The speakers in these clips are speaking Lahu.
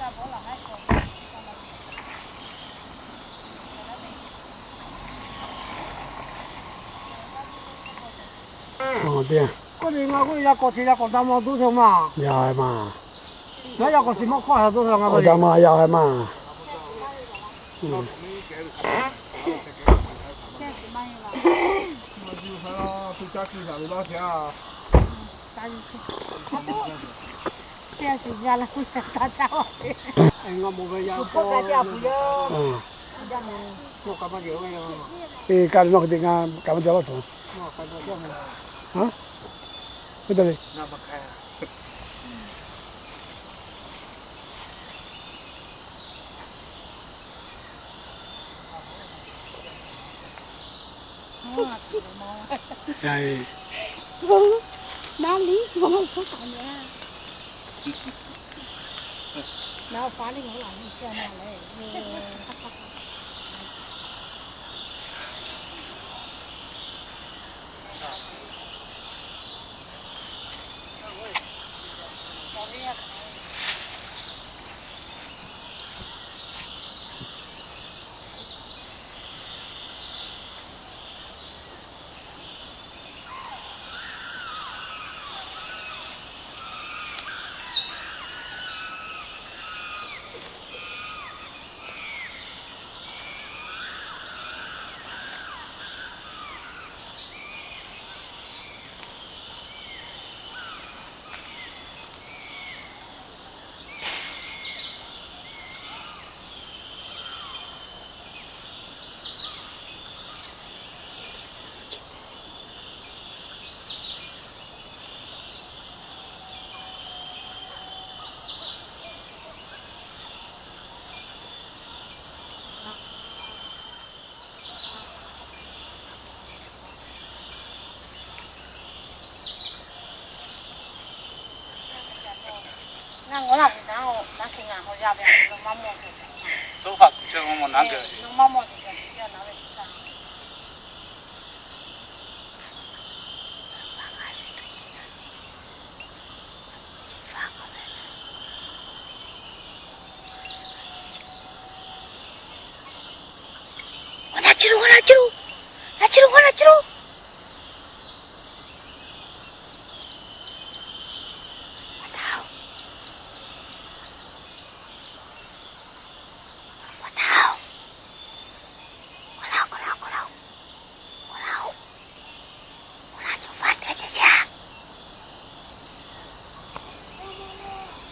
K'oˆ ve ngaˬ k'oˆ ve, yaˇ k'awꞈ te yaˇ k'awꞈ da maˇ dawˇ chehˇ maˇ. Yaˇ maˇ. Ngaˬ yaˇ k'awꞈ shiˍ maˇ hk'awˇ ha dawˇ chehˇ ngaˬ k'oˆ ve. Yaˇ maˇ, yaˇ maˇ. Eˬ, kaꞈ maˇ hk'e te ngaˬ kaꞈ maˇ te laˇ tuˬ. Hk'e te le.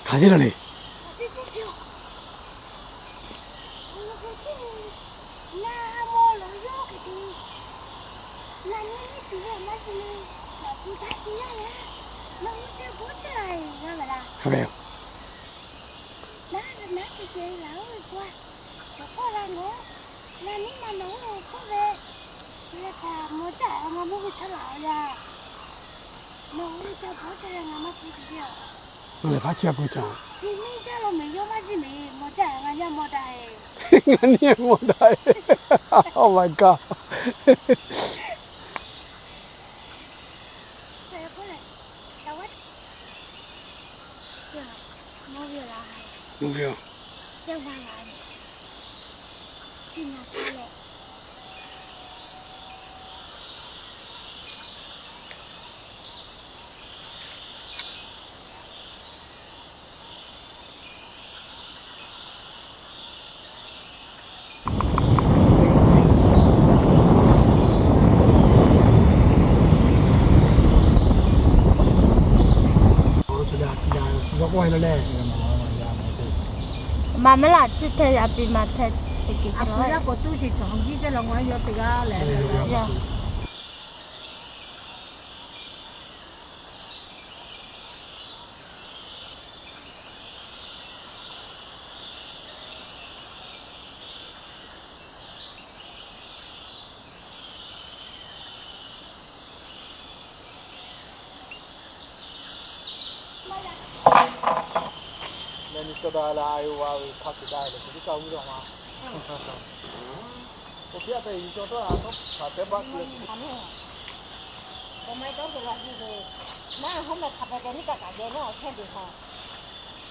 Hk'aˬ hk'e laˇ le. Hk'aˬ hk'e yoˬ. Nawˬ lehˬ hk'aˬ hk'e pui caˇ. Ngaˬ nyi mawˬ daꞈ. Oh my God. Mvuhˇ ve yoˬ. Maˍ mehˉ laˬ chi htaꞈ yaꞈ piˍ maˍ htaꞈ teˇ geh laˬ.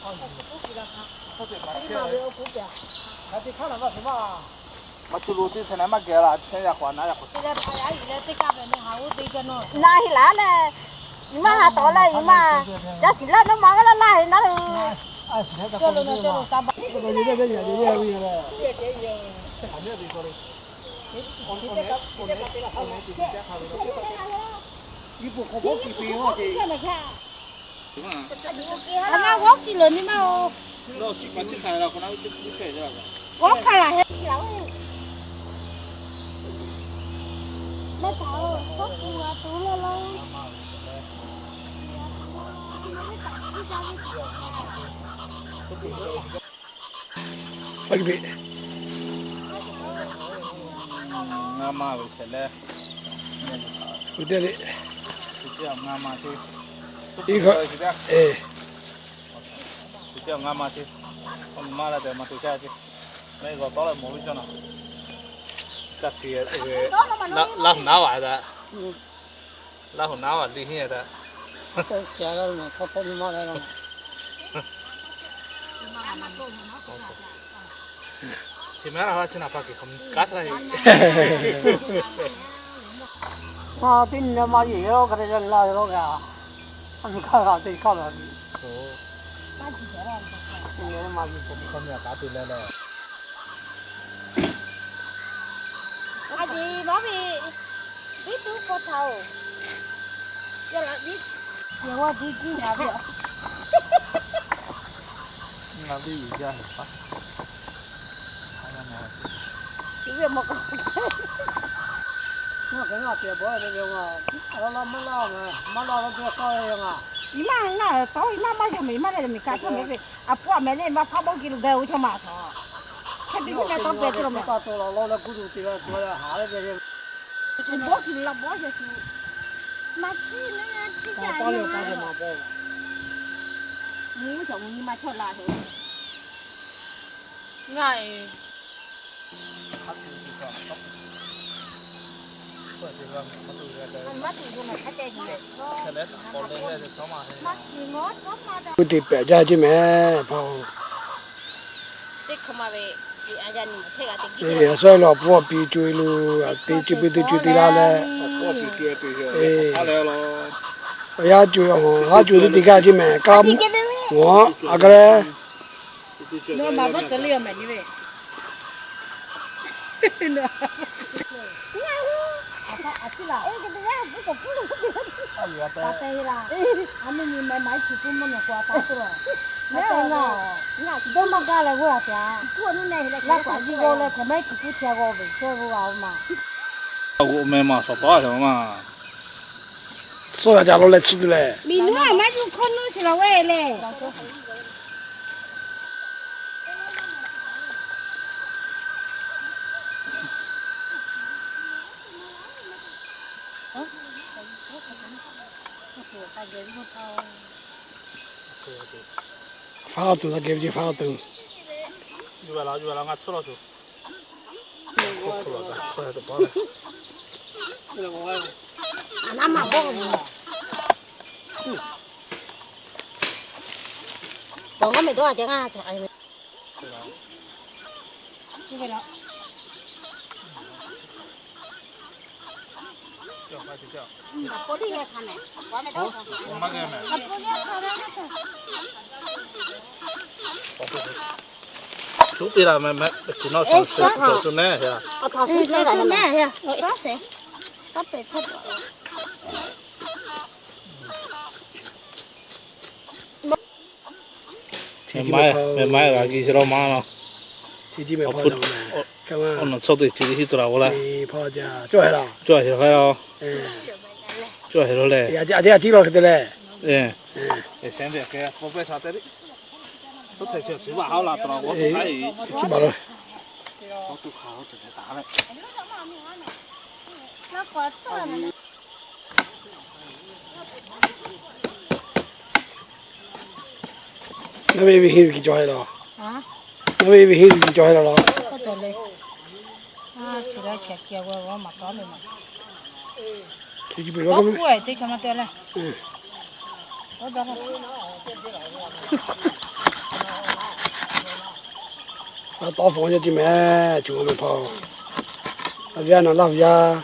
Maˇ cuˇ lo teˇ hk'e na maˇ geh la, chi ya k'o na ya k'o. Na hi laˬ leh, nyi ma ha tawˍ leh nyi ma, ca shiˍ laˇ naˇ ma g'a laˇ laˇ he naˉ lo. Ngaˇ ma ve shehˍ leh, ngaˇ ma te, ngaˇ ma te, maˇ la te maˇ te ca ce, mehˆ g'awˬ tawˉ leh mawˬ ve cawˇ na, ca ce, Laˇ huˍ naˉ vaꞈ daꞈ, Laˇ huˍ naˉ vaꞈ liꞈ henˇ daꞈ. Chi mehˆ laˇ chi naˍ pa kiˬ hk'aˬ kaˉ htaˇ, teˇ nyi maˇ yeˬ yawˇ hk'a te la yawˇ g'a, a nu kaˇ g'a te kaˇ la. Aˬ, maˇ ve, biˇ tuˉ hk'aw htaꞈ oˬ, yaˇ laꞈ biˇ, yaꞈ g'awˇ biˇ jiˇ ngaˬ ve, ngaˬ ve yuˬ jaˇ heˍ paˉ, yuˬ ve maˇ k'o, ngaˬ hk'e ngaˬ pehˬ bawˬ ve yoˬ ngaˬ, a la maˇ laˇ, maˇ laˇ ve k'oˆ ve yoˬ ngaˬ. Iˉ maˇ ngaˬ taw iˉ maˇ maˇ yaw mehˍ, iˉ maˇ leh miˬ ka cawˇ mehˍ ve, a pfuhˇ a mehˍ leh maˇ hpaˇ bawˆ kiˬ lo gaˬ oˬ chaw maˬ htaꞈ, hk'e te iˉ maˇ taw pehˬ te lo mehˍ. Bawˆ kiˬ lo la bawˆ yaw tuˬ, maˇ chiˇ mehˍ chiˇ kaꞈ, mvuhˇ shawˍ mvuhˇ nyi ma chawˇ la heˍ. Ngaˬ e K'oˆ te pehˬ jaˇ ceˇ mehˍ hpaˇ-oˬ. Teˇ hk'awꞈ ma ve, a sawˉ lo a pfuhˇ a pi co e lo, a te co e pe te co e te la leh, a yaˇ co e a haˉ co e teˇ te gaˇ ceˇ mehˍ. Kaˇ mawˬ a ka leh. Nawˬ ma bawˆ tcuh le a mehˍ nyi ve. Ngaˬ hui a ciˉ laˬ, a te laˬ, a mvuhˇ miˬ mehˍ maˍ iˉ chi puiˉ mvuhˇ naw k'o a taˉ tuˬ laˬ. Mehˍ ngaˬ, ngaˬ dawˇ maˇ gaˇ leh g'oˇ a teꞈ a. Laˇ kaꞈ jiˇ g'awˇ leh hk'e mehˍ chi puiˉ chi a g'awˇ ve cawˇ g'oˇ a ma. G'oˇ mehˍ ma shawˍ tawˉ a ma. Suhˉ g'a ca lo leh chi tuˬ lehˬ. Miˬ nuˉ a maˇ yuˬ hkawˇ nuˇ shiˍ laˬ ve le. Faˉ tuˬ la geh ve ce faˉ tuˬ. Shu te la mehˍ mehˍ, chi nawˬ shu te la mehˍ. Mehˍ maˇ g'a kiˇ shi lawˇ maˇ law. Awˬ nawˬ chaw teˇ chi teˇ hiˉ tuˬ la g'aw la. Cawˇ heˍ law. Cawˇ heˍ law leh. Naˇ ve ve henˇ ve kiˬ cawˬ heh laˬ. Naˇ ve ve henˇ ve kiˬ cawˬ heh laˬ law. Laˇ tawˉ fawˬ yaˇ ceˇ mehˍ, cuˬ ngaˬ mehˍ hpaˇ-oˬ. A viˉ a naˍ laˇ hui yaˇ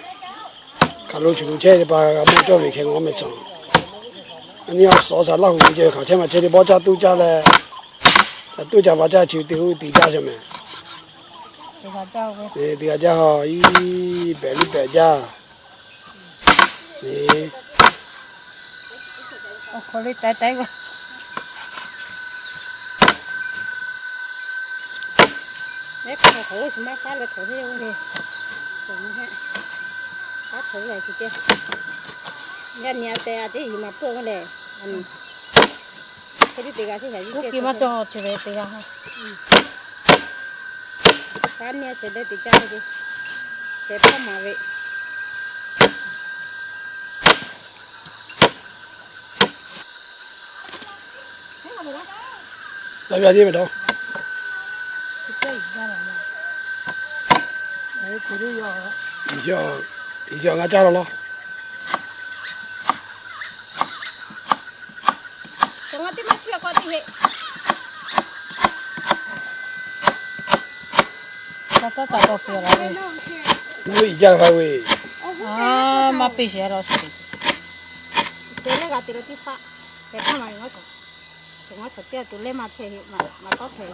hk'aˬ lo cuˬ lo chehˇ ve pa g'a mawˇ cawˇ ve hkeh ngaˬ mehˍ tcuh. A nyi a suhˍ shaˍ laˇ hui ve ceh hk'aˬ chehˇ maˬ chehˇ te bawˇ caˇ tuˇ caˇ leh, tuˇ caˇ pa caˇ chi te hu te jaˇ ceh mehˍ. Te g'a jaˇ ha iˉ pehꞈ liˇ pehꞈ jaˇ. Awˬ hk'aw lo taiˉ taiˉ ve. Leh hk'aˬ hk'aˬ lo chi maˇ faˉ leh hk'aˬ ve yoˬ le. Hk'aˬ hk'aˬ lo chi teˇ, yaˇ nyi a tehꞈ a teˇ yiˍ maˍ peuˬ ve le. Hk'e te g'a teˇ ha iˉ teˇ maˇ cawˬ chi ve te g'a ha. Faˉ nyi a shehˍ leh te caˇ ve, shehˍ hpaˇ maˍ ve. Laˇ ve a yeˇ ve dawˇ. Yawˇ ngaˬ caˇ law law. Naˬ ve iˉ jaˇ ve. Maˇ piˇ sheˍ law.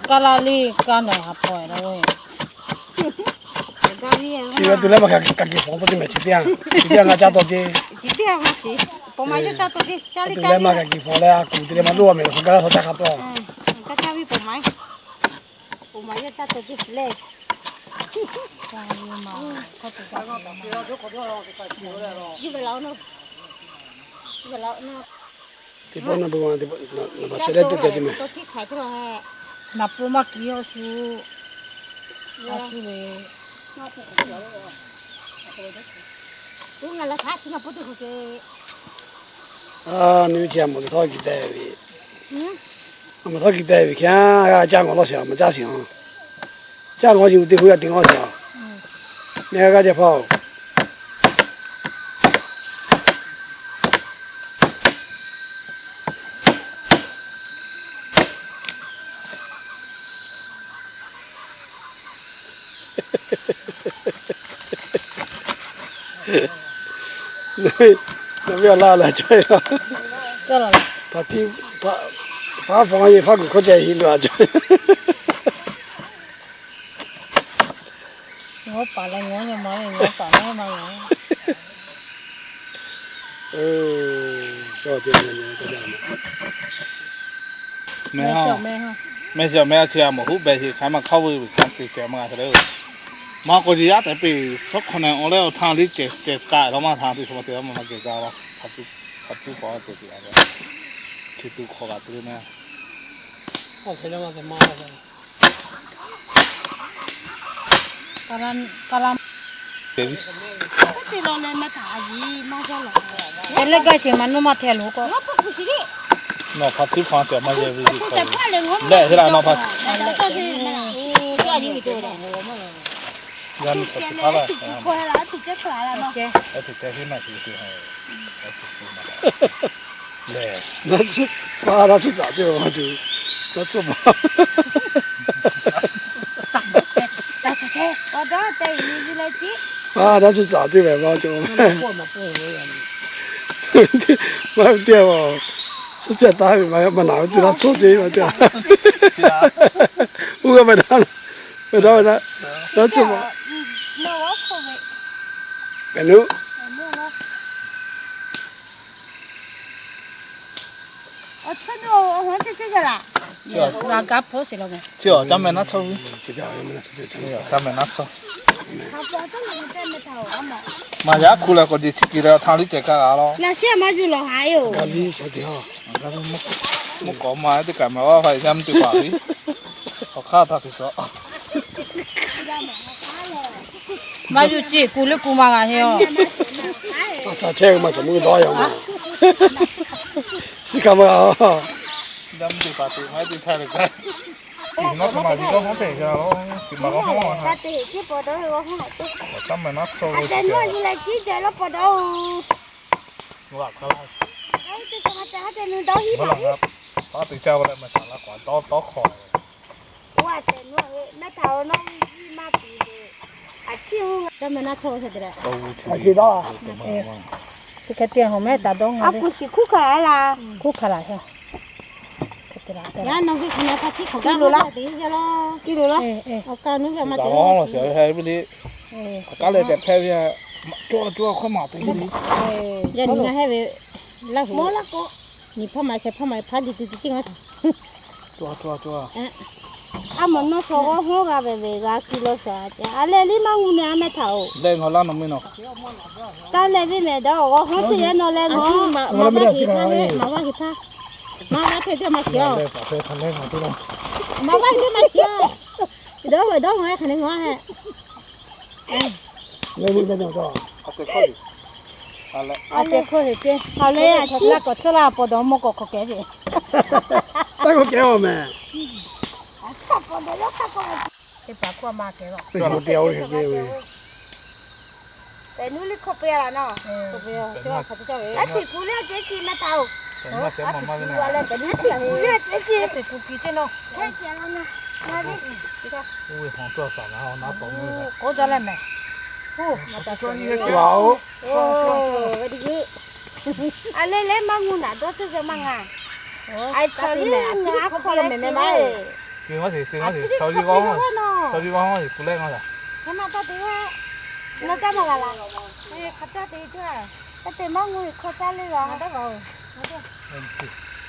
Kaˇ laˇ liˇ kaˇ nawˬ ha pawˬ la ve. Chi ve tuˬ leh maˇ kaꞈ kiˬ fawˬ tawˇ ceˇ mehˍ, chi teˇ yanˇ, chi teˇ yanˇ ngaˬ caˇ tawˇ ceˇ. Tuˬ leh maˇ kaꞈ kiˬ fawˬ leh a kuˬ te leh maˇ loˇ a mehˍ, hk'aˬ kaˇ la hk'aˬ caˇ hk'a tawˇ. Teˇ pawˆ na beuˬ ma, naˍ baˬ shehˍ leh teˇ te ceˇ mehˍ. Naˍ pfuhˇ maˇ kiˬ a shu, a shu ve. Aˬ, nyi ve chi a mawˬ teˇ htawˇ kiˬ teh ve, a mawˬ htawˇ kiˬ teh ve hk'e a g'a caˇ ngawˬ lawˇ sheˍ a, maˇ caˇ sheˍ a. Caˇ ngawˬ yeˬ uˬ te hu yaˇ te ngawˬ sheˍ a. Mehˆ g'a g'aˇ ceh hpaˇ-oˬ. Nawˬ ve awˬ laˇ leh cawˇ e, hpaˍ tiˉ, hpaˍ, hpaˍ fawˬ a yehˬ hpaˇ kuiˬ hkawˇ ceh heˆ lo a cawˇ. Ngaˬ paˍ leh ngaˬ nyi ma ve, ngaˬ paˍ leh ma ve. Mehˆ a, mehˆ a chi a mawˬ huˉ beh sheˍ hk'aˬ ma hk'awˇ ve ve hk'a te ceh ma g'a hk'e le. Maˇ k'o yeˬ yaˇ tehꞈ peˬ suhˉ hk'awꞈ neh awˬ leh awˬ htaˇ liˇ cehˬ cehˬ k'ai law maˇ htaˇ te hk'aˬ ma te a maˇ g'a geh ga la. Hk'a tuˉ hk'awꞈ a te te a ve. Chi tuˬ hk'awꞈ g'a te le mehˆ. Te leh gaˇ ceh ma nuˇ maˇ hteˇ lo k'o. Nawˬ hpaˍ tiˉ hpaˍ cawˬ maˇ yehˬ ve, lehˬ heˆ laˇ nawˬ hpaˍ. Yaˇ nyi hpaˍ tiˉ hpaˍ lehˬ, a tuˬ ceh hiˉ maˇ te te ha. Lehˬ, naˉ tsuhˇ, naˉ tsuhˇ caˍ teˇ ve maˇ cawˬ. Naˉ tsuhˇ ma, naˉ tsuhˇ caˍ teˇ ve maˇ cawˬ. Maˇ ve teˇ a, suhˉ ceh taˍ ve maˇ, maˇ naˬ ve teˇ naˉ tsuhˇ ceˇ maˇ te a. Uˉ g'a maˇ daꞈ, maˇ daꞈ, maˇ daꞈ, naˉ tsuhˇ ma. Pehꞈ nuˇ. Awˬ, chi awˬ caˇ mehˍ naˉ tsuhˇ ve. Caˇ mehˍ naˉ tsuhˇ. Maˇ yaꞈ hk'u leh k'awꞈ jeˬ chi kiˬ leh htaˇ liˇ cehˬ kaˇ g'a law. Mvuhˇ k'awꞈ ma teˇ kaꞈ maˍ a hpa yaˇ mvuhˇ te paˍ ve. Awˬ hk'aˇ htaˇ te tcuh. Maˇ yuˬ ceˇ, kuˬ leh kuˬ maˇ g'a heˆ a. Taˇ ca chehˇ ve maˇ cawˬ mvuhˇ dawˇ yaˇ ma. Shiˉ hkanˍ maˇ g'a. Yaˇ mvuhˇ te paˍ te maˇ te htaˇ le kaꞈ. Nawˉ te maˇ viˬ g'awˇ hawˉ tehꞈ g'a lo, te maˇ g'awˇ hawˉ a. Taˇ mehˍ naˉ tsuhˇ ve. Taˇ mehˍ naˉ tsuhˇ ve ceh lawˇ pa dawˇ. Taˇ te caˇ ve leh maˇ shaˍ la k'awꞈ dawˇ tawˉ hk'awꞈ. Mehˆ htaꞈ-oˬ, nawˇ ve iˉ maˇ piˍ ve, a ciˉ-oˬ, a ciˉ dawˇ. Chi hk'e te hawˬ mehˆ taˍ dawˇ ngaˬ ve. Hkuˇ hkanˍ laˬ. Hk'e te laˬ, hk'e te laˬ. Yaˇ nyi ngaˬ hehˉ ve Laˇ huˍ, nyi hpaˇ ma sheh hpaˇ ma hpaˇ liꞈ te te ciˉ ngaˇ. A mawˬ nawˇ shaw g'awˇ hawˉ g'a ve ve g'a kuiˬ law shaˍ. A leh liˇ maˇ ngu meh a mehˆ htaꞈ-oˬ. Leh ngaˬ laˇ nawˬ meh nawˬ. Taˇ leh viˉ mehˍ daꞈ awˬ g'awˇ hawˉ chi yehˉ nawˬ leh ngaˬ. Maˍ maˇ hiˍ hpaˇ leh maˍ maˇ hiˍ hpaˇ. Maˍ maˇ chehˇ teˇ maˇ shiˍ-oˬ. Maˍ maˇ hiˍ teˇ maˇ shiˍ-oˬ. Dawˇ ve dawˇ ngaˬ hk'aˬ ne ngaˬ hehꞈ. A ceh hkawˇ heˍ ceˇ. Laˇ kawꞈ tcuhˉ laˇ, paw dawˬ mawˇ kawꞈ hk'awꞈ kehˉ ve. Taˇ kawꞈ kehˉ-oˬ mehˍ. Teˇ hpaˍ hkawˇ maˇ kehˉ laˇ. Teˇ hpaˍ hkawˇ maˇ kehˉ ve. Pehꞈ nuˇ liˇ hkawˇ peuˬ laˬ nawˬ. Aˉ tiꞈ kuˬ leh a ceh tiꞈ mehˆ htaꞈ-oˬ. Aˉ tiꞈ kuˬ leh a ceh tiꞈ, aˉ tiꞈ kuˬ kiˬ ceˇ nawˬ. Hk'e te laˇ nawˬ. K'oˆ jaˇ leh mehˍ. Oˇ, a leh leh maˇ ngu naˬ dawˇ chehˇ chehˇ maˇ ngaˬ. A cawˬ liˇ mehˍ, a ciˉ hkawˇ leh mehˍ mehˍ maˇ. Aˉ tiꞈ kuˬ leh mehˍ mehˍ maˇ. Hk'e maˇ taˇ te, nawˬ caˇ maˇ g'a laˬ. Hk'aˬ caˇ te tuˬ a. Taˇ te maˇ ngu hkawˇ caˇ le laˬ.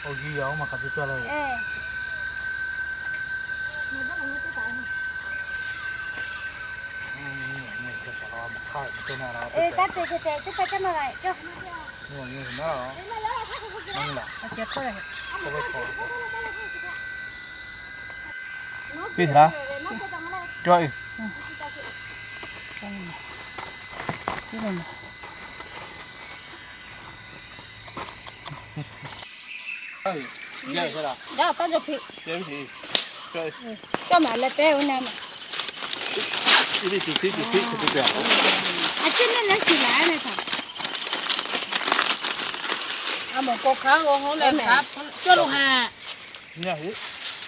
Awˬ g'uiˬ yaˇ oˇ ma hk'aˬ te caˇ le. Taˇ te hk'e te teˇ hpaˍ caˇ maˇ g'a. Piˇ htaꞈ cawˇ e. Yaˇ taˇ jaw hpiˇ. Cawˇ maˬ leh pehˉ oˇ na ma. A ciˉ neˇ leh shiˍ laˬ meh htaꞈ. A mawˬ k'aw hk'aˬ g'aw hawˉ leh cawˇ lo ha.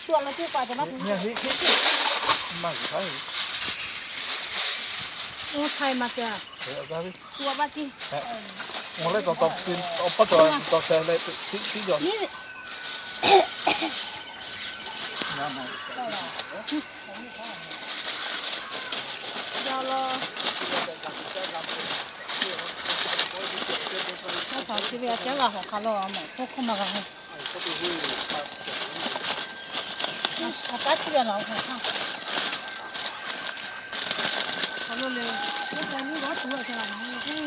Shu a lo teˇ pa taꞈ maˇ hpu. Oˇ htaˇ maˇ te a. Shu a maˇ te. Awˬ leh tawˍ tawˍ, awˬ paˇ tawˍ tawˍ sheh leh tiˉ tiˉ jaw. Chi ve a caˉ g'a hawˬ hk'aˬ lo a mawˬ k'oˆ hk'oˆ maˇ g'a he.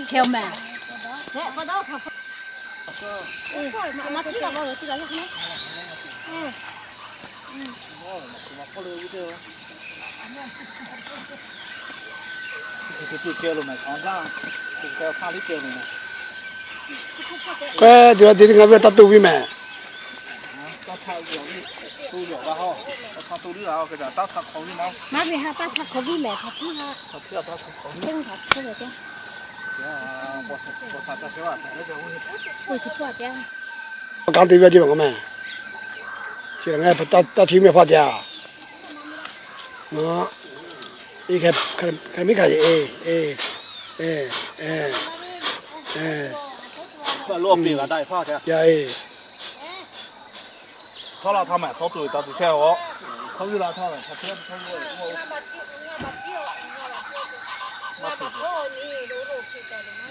Hk'e mehˍ. K'o, teˇ g'aˇ teˇ g'aˇ ngaˬ ve taˇ toˇ viˉ mehˍ. Maˇ ve ha taˇ hk'aˬ viˉ mehˍ hk'aˬ hpuˇ ha. Kanˉ te ve a ceh maˬ k'o mehˍ. Chi ngaˬ taˇ htiˇ mehˍ hpaˇ te a. Iˉ hk'e miˉ hkanˍ yeˬ e, e, e, e, e. Yaˇ e. Htawˇ laˇ htaˇ mehˍ, htawˇ tuˬ taˍ tuˬ chehˇ-oˬ. Htawˇ g'uiˇ laˇ htaˇ mehˍ, htawˇ htiˇ htawˇ g'uˇ-oˬ. Maˇ hpeꞈ tuˬ,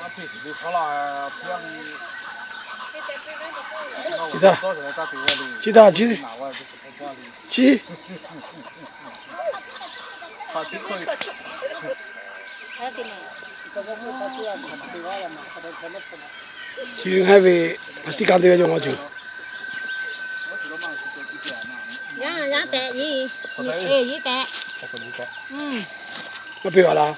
maˇ hpeꞈ tuˬ ve htawˇ laˇ htaˇ. Chi htaˇ, chi htaˇ, chi, chi. Chi ngaˬ ve hpaˍ tiˉ kanˉ te ve cawˬ maˇ cawˬ. Yaˇ yaˇ tehꞈ yiˇ, yiˇ tehꞈ. Maˇ piˇ g'a laˇ.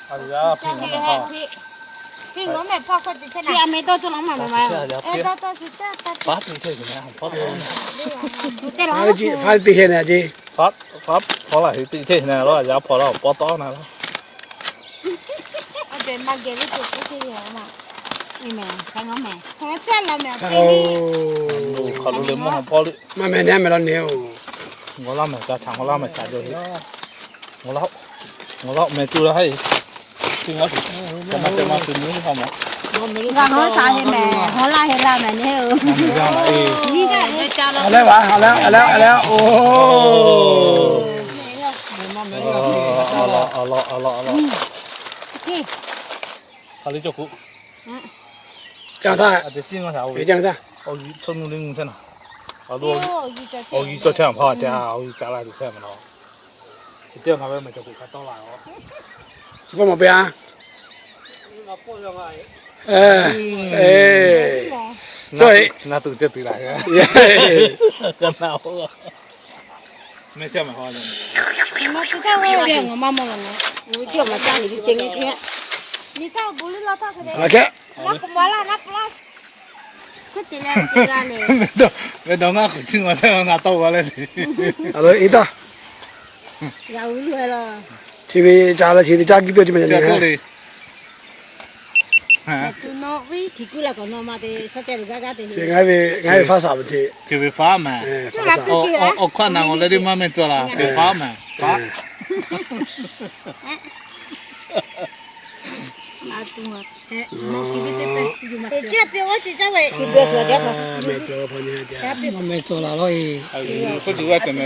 Hpiˇ ngaˬ mehˆ hpawˇ hkawˇ te chehˇ na. Hpiˇ a meh tawˇ tcuh laˇ maˇ meh ma. Hpaˇ te chehˇ na ce. Hpaˇ laˬ hteꞈ te chehˇ na la yaˇ hpawˇ la paw tawˉ na la. Hk'aˬ lo le mawˇ hawˬ hpawˇ le. Maˇ meh nehˉ meh la ne-oˬ. Ngawˬ laˇ mehˍ ca htaꞈ, ngawˬ laˇ mehˍ ca jaw heˆ. Ngawˬ laˇ, ngawˬ laˇ mehˍ tu la haˉ e. Chi ngaˬ, ca ma ca ma suh nyi ha mawˬ. Ngaˬ hawˉ shaˍ he mehˍ, hawˉ laˇ he laˇ mehˍ nyi-o. Awˬ leh, awˬ leh, awˬ leh, oˬ. Awˬ lawn, awˬ lawn, awˬ lawn. Hk'aˬ le cawˬ k'o, ca htaˇ, ca htaˇ, awˬ g'uiˬ cawˇ chehˇ hpaˇ ca, awˬ g'uiˬ ca la tuˬ chehˇ mehˍ law. Chi teˇ g'aˇ ngaˬ ve mehˍ cawˬ k'o hk'a tawˆ la-oˬ. Chi beuꞈ maˍ piˇ-a. Ngaˬ tuˬ ceh tuˬ la. Ve dawˇ ngaˇ k'oˍ chi ngaˬ htaˇ ngaˬ tawˆ g'a leh. Chi ve ca leh chi teˇ caˇ kiˇ tuˬ chi mehˍ le. Ngaˬ ve, ngaˬ ve faˉ shaˍ ve te. Awˬ hk'aˇ naˬ ngawˬ leh teˇ maˇ mehˆ cawˬ laˬ, teˇ faˉ mehˍ. Mehˍ cawˬ laˬ lawˇ e. Mehˍ cawˬ laˬ lawˇ e. Mehˍ cawˬ laˬ lawˇ e.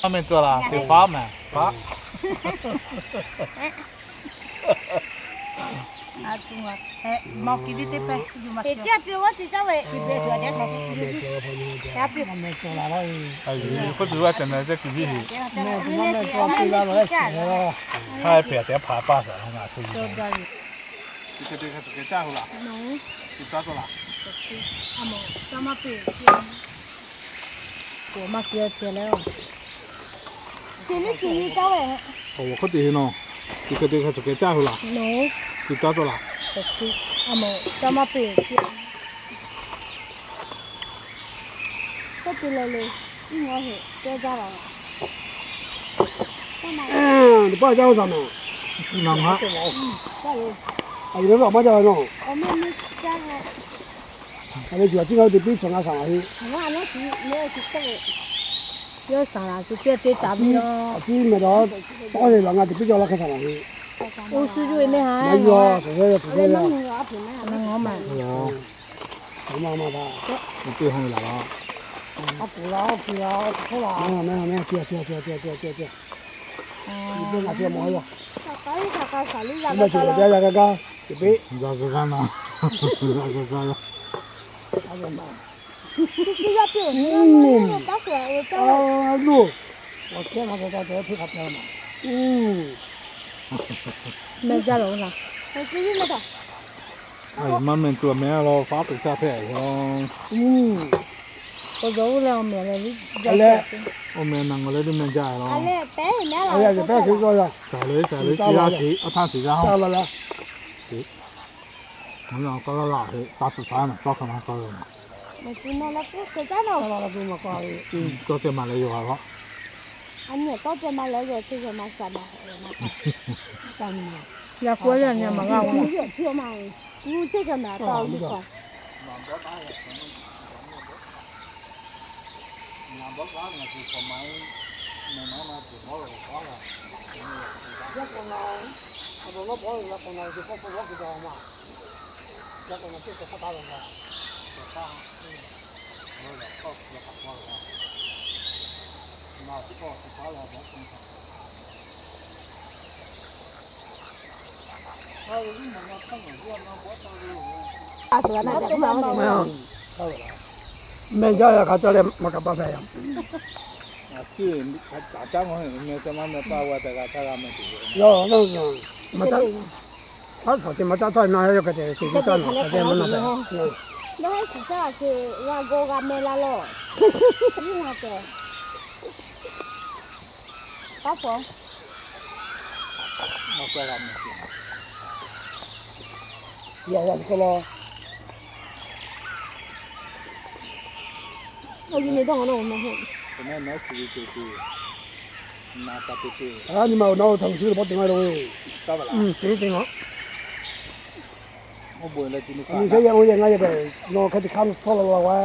Mehˍ cawˬ laˬ, teˇ faˉ mehˍ, faˉ. K'oˆ tuˬ g'a tehꞈ mehˍ ceh kuiˬ viˉ heˆ. Haˉ pehˍ tehꞈ hpaˍ paˇ shaˍ laˇ ngaˬ hk'e. Awˬ hk'oˆ te he nawˬ, chi hk'e te hk'e tcuh keh caˇ hui laˬ. Chi caˇ tawˆ laˬ. Teˇ paˆ caˇ hui shaˍ mehˍ. Aˬ, yawˇ maˇ caˇ ve nawˬ. Aˬ, le, cuˬ a ciˉ ngaˇ hui te piˇ chaw ngaˇ shaˍ laˬ heˆ. Yawˇ shaˍ laˬ shu piˇ te taˍ ve. A ciˉ mehˍ dawˬ, tawˆ le laˬ ngaˇ te piˇ caˇ laˇ hk'e shaˍ laˬ heˆ. Oˇ shu yuˬ ve neˇ ha. Maˇ yawˇ, shuˍ shuˍ shuˍ shuˍ shuˍ. Maˇ maˇ maˇ. Teˇ hawˇ ve laˬ laˇ. A kuˬ la, a kuˬ la, a kuˬ hk'oˆ la. Maˇ maˇ maˇ, a ciˉ a ciˉ a ciˉ a ciˉ a ciˉ a ciˉ. Teˇ ngaˬ teˇ mawˬ a yoˬ. Maˇ cawˬ yaˇ g'a gaˇ, cawˬ piˇ. G'a g'a g'a na. G'a g'a g'a na. Maˇ meh tuˬ meh law, faˉ tuˬ caˇ hpehꞈ law. Awˬ meh naˬ ngawˬ leh teˇ meh jaˇ law. Saiˍ le saiˍ le, teˇ g'aˇ sheˍ, aˉ htaˇ sheˍ g'aˇ. Ngaˬ hui awˬ k'aw laˇ laˇ heˆ, taˇ tuˬ hpaˇ naˬ tawˇ hk'a ma k'aw laˇ. Tawˇ ceh maˍ leh yoˬ a laˇ. Yaꞈ k'o yaˇ nyi ma g'a-oˬ. Meh jaˇ yaꞈ hk'a caˇ leh maˇ kaꞈ paˇ hpehꞈ yaꞈ. Yawˇ, maˇ caˇ, aˉ htaˇ te maˇ caˇ htaˇ na yawˇ hk'e te te caˇ na hk'a te maˇ na hpehꞈ. G'a gawˇ g'a meh la lawˬ. Taˇ pawˬ. Yaꞈ yaꞈ k'o law. Awˬ nyi dawˇ na meh heˆ. Nyi ma nawˬ hui htaꞈ shu leh paw te maˇ lo ve. Te te a. Nyi hk'e yaˇ o yaˇ ngaˇ yaˇ kaꞈ nawˬ hk'e te hk'aˇ tawˆ la la wa.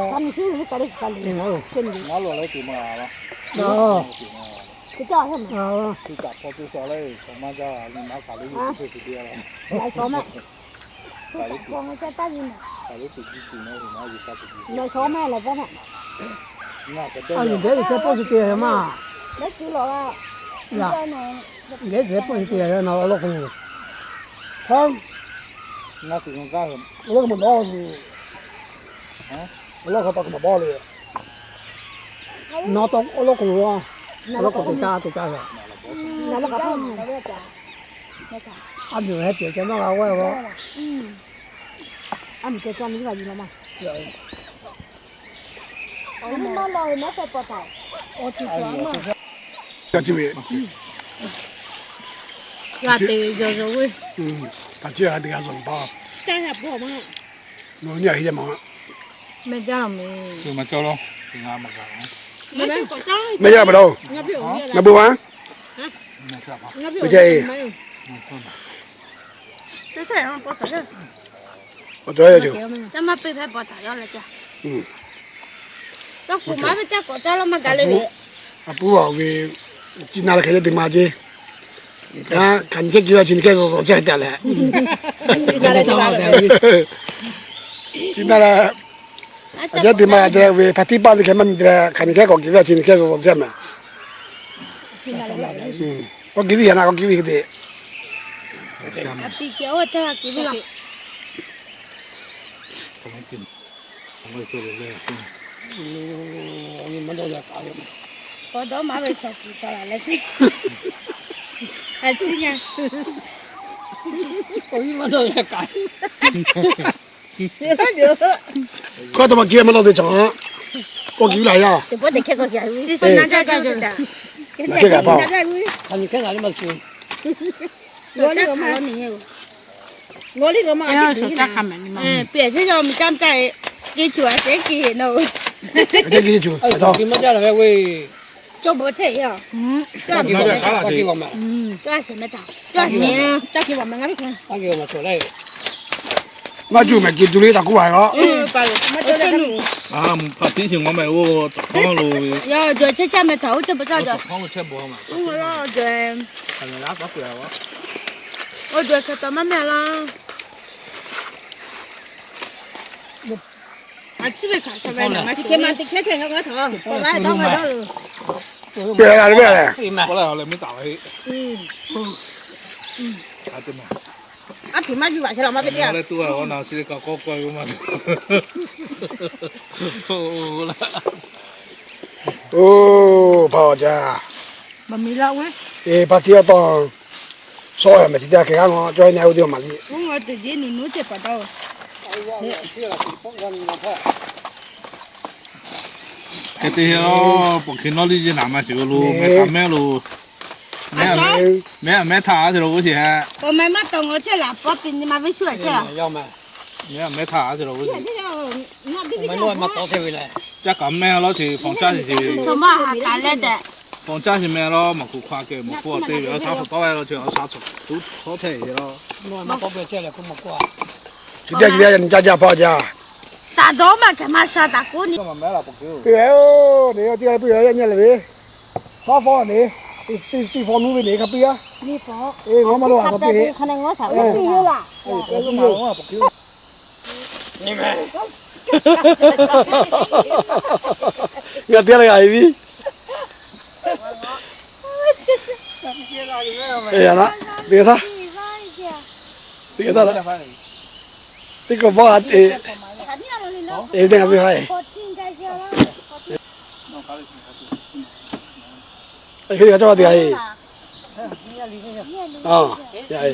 Aˬ, nyi dehˉ ve chehˇ pawˆ shu te a ma. Dehˉ dehˉ pawˆ shu te a na awˬ lawn k'o. Awˬ lawn k'o maˇ nawˉ, awˬ lawn k'o pa k'o maˇ bawˇ le. Nawˬ tawˇ awˬ lawn k'o, awˬ lawn k'o te caˇ te caˇ ve. A miˬ heh tiꞈ ca nawˉ g'a g'awˇ ve. A miˬ ca ca miˬ g'a yuˬ la ma. G'a te ve jaw jaw ve. Taꞈ chiˇ g'a te g'a zuhˬ pa. Caˇ yaˇ bawˇ ma. Nawˬ nyi a heˆ yaˇ ma. Mehˆ jaˇ laˬ mehˍ. Mehˆ jaˇ laˬ ma. Ngaˬ bon ma. Ngaˬ bon ma. Ve jaˇ e. Awˬ cawˬ yaˇ yoˬ. Tawˇ hk'oꞈ maˇ ve caˇ k'awꞈ caˇ law maˇ gaˬ le ve. A puˉ a ve, chi na leh hk'e yaˇ te ma ce. Hk'aˬ nyi hkehˇ ce la chi nyi hkehˇ zawˬ zawˬ chehˇ hk'e te leh. Chi na leh, a yaˇ te ma te ve hpa tiˉ paˆ te hk'e maˇ nyi te leh hk'aˬ nyi hkehˇ k'awꞈ kiˬ ve a chi nyi hkehˇ zawˬ zawˬ chehˇ mehˍ. K'awꞈ kiˬ ve yaꞈ na k'awꞈ kiˬ ve hk'e te. Kawˇ taw ma kiˇ maˇ nawˇ te chaw, kawˇ kiˇ laˬ yaˇ. Maˇ juˇ mehˍ, kiˬ tuˬ le taꞈ k'oˆ a yoˬ. Hpaˍ tiˉ chi ngawˬ mehˍ oˇ tawˍ hk'awˇ lo ve. Oˇ ve, oˇ ve hk'e taw maˇ mehˍ laˇ. Chi hk'e ma te hkehˇ hkehˇ, a hpehꞈ maˇ yuˬ a chehˇ la maˇ ve teˇ a. Oˇ, hpaˇ awˬ jaˇ. Eˬ, hpaˇ tiˉ awˬ tawˇ shawˉ yaˇ mehˍ chi teˇ g'aˇ hk'e g'aˇ ngaw cawˇ e na oˇ teˇ maˬ liꞈ. Hk'e te, pawꞈ hk'e nawˉ liˇ yeˇ naˍ ma shiˍ lo mehˍ kaꞈ mehˉ lo. Mehˉ, mehˉ htaꞈ a te lo g'uˇ sheˍ. Awˬ mehˍ maˇ tawˍ ngaw chehˇ laꞈ paw piˍ nyi ma ve shu a chehˇ. Mehˉ htaꞈ a te lo g'uˇ sheˍ. Caˇ kaꞈ mehˉ lawˇ sheˍ, fawˬ caˇ sheˍ. Fawˬ caˇ sheˍ mehˉ lawˇ, maˍ kuˬ hk'aw kehˬ mawˬ hk'oˆ a te ve, a shaˉ hk'awꞈ tawˉ ve law chi, a shaˉ hk'awꞈ tuˉ hk'awˉ hpehꞈ ve law. Chi teˇ g'aˇ nyi caˇ jaˇ hpaˇ jaˇ. Taˍ dawˇ maˇ hkehˬ maˇ sha taˍ k'oˆ ni. Puiˬ-e oˬ, teˇ g'aˇ puiˬ-e yaˇ nyi lehˬ ve. Haˉ fawˉ ne, teˇ fawˉ nuˇ ve ne hk'a puiˬ a. Eˬ, ngaw maˇ lo a k'awꞈ piˇ. G'a teˇ g'aˇ le g'a e viˉ. Eˬ, a na, teˇ g'aˇ htaˇ, teˇ g'aˇ htaˇ, teˇ kawꞈ bawˇ a te. Eˬ, teˇ g'aˇ ve ha e. Eˬ, hk'e g'a cawˇ a teˇ g'aˇ e. A, ya e.